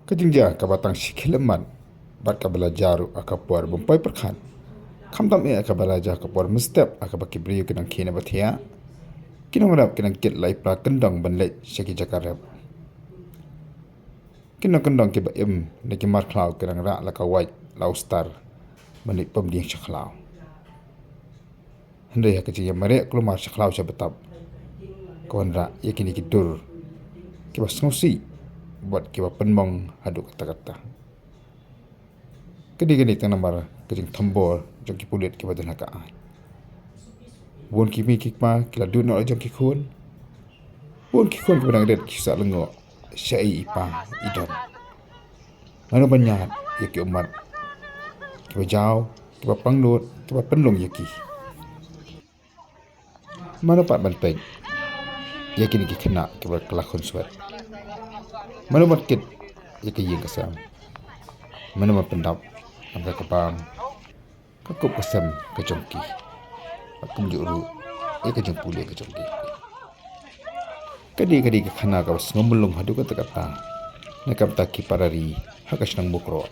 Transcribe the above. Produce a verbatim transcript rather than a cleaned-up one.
Ka jingjia kaba tang shi khyllipmat bad kaba la jia ruh ha ka por bym poi pyrkhat. Khamtam eh kaba la jia ha ka por mynstep ha kaba ki briew ki nongkhie na ba thiah, ki nongrep ki nongkit la ïa pla kyndong ban leit sha ki jaka rep. Ki nongkyndong kiba im na ki mar khlaw ki nongrah la ka wait la u star ban leit pom dieng sha khlaw. Hynrei ha ka jingïamareh kulmar sha khlaw sha btap, ka wanrah ïa kine ki dur kiba sngewsih bad kiba pynmong haduh katta katta. Ka dei kane tang namar ka jingthombor jong ki pulit kiba don ha ka aiñ. Bun ki kmie ki kpa ki la duh noh la jong ki khun. Bun ki khun kiba dang rit ki sah lyngngoh shaei i pa i don. Mano ban ñiad ïa ki ummat kiba jaw, kiba pangnud, kiba pynlong ïa ki? Mano pat ban peit ïa kine ki khynnah kiba kylla khun swet? Mano ban kit ïa ka ïing ka sem? Mano ban pyndap ïa ka bam, ka kup ka sem ka jong ki? Bad kumjuh ruh ïa ka jingpule ka jong ki. Ka dei, ka dei ka khana kaba sngewmlung haduh katta katta na ka bynta ki para ri ha ka shnong Mukroh.